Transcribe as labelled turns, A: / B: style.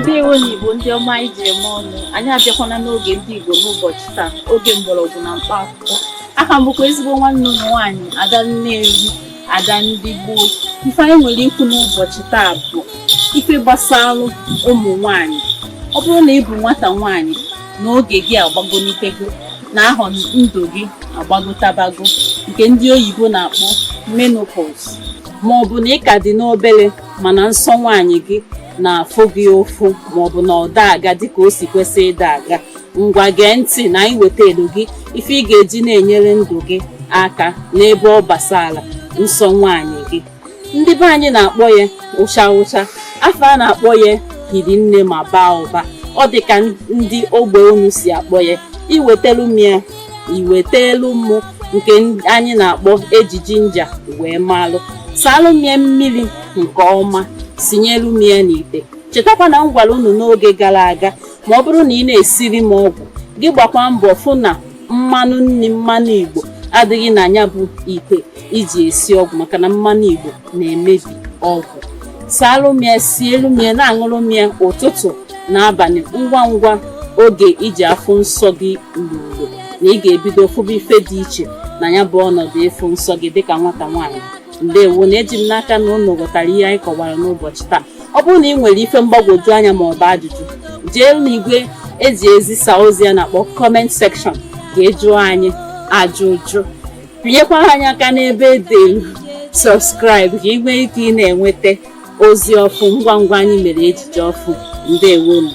A: Ndewo na Igbo ndị ọma anyị ji eme ọnụ. Anyị abịakwana n'oge ndị Igbo n'ụbọchị taa, oge mgbọrọgwụ na mkpa akwụkwọ. Aka m bụkwa ezigbo nwanne unu nwaanyị, Ada Nnewi, Ada ndị gboo. Ife anyị nwere ikwu n'ụbọchị taa bụ ife gbasara ụmụ nwaanyị. Ọ bụrụ na ị bụ nwata nwaanyị na oge gị agbagonitego, na ahọ ndụ gị agbagotabago, nke ndị oyibo na-akpọ menopause, ma ọ bụ na ị ka dị n'obere mana nsọ nwaanyị gị na-afụ gị ụfụ, ma ọ bụ na ọ da aga dịka o si kwesị ịda aga, ngwa gee ntị na anyị wetelu gị ife ị ga-eji na-enyere ndụ gị aka n'ebe ọ gbasara nsọ nwaanyị gị. Ndị be anyị na-akpọ ya ụcha ụcha. Afa a na-akpọ ya hiri nne ma baa ụba. Ọ dị ka ndị ogbe unu si akpọ ya. Iwetelu m ya, iwetelu mụ nke anyị na-akpọ eji ginger wee malụ. Saalụ m ya mmiri nke ọma, sinyelu m ya n'ite. Chetakwa na m gwara unu n'oge gara aga, ma ọ bụrụ na ị na-esiri m ọgwụ gị, gbakwa mbọ fụ na mmanụ nri, mmanụ Igbo adịghị na ya bụ ite iji esi ọgwụ, maka na mmanụ Igbo na-emebi ọgwụ. Saalụ m ya, sielu m ya, na-aṅụrụ m ya ụtụtụ na abalị. Ngwa ngwa oge iji afụ nsọ gị ruru, na ị ga-ebido fụba ife dị iche na ya bụ ọnọdụ ịfụ nsọ gị dịka nwata nwaanyị. Ndewo. Na eji m n'aka na unu ghọtara ihe anyị kọwara n'ụbọchị taa. Ọ bụrụ na ị nwere ife mgbagwoju anya ma ọ bụ ajụjụ, jee n'igwe eji ezisa ozi a na-akpọ comment section ka ị jụọ anyị ajụjụ. Pinyekwara anyị aka n'ebe edelu subscribe ka ị nwee ike ị na-enweta ozi ọfụ ngwa ngwa anyị mere ejije ọfụ. Ndewonu.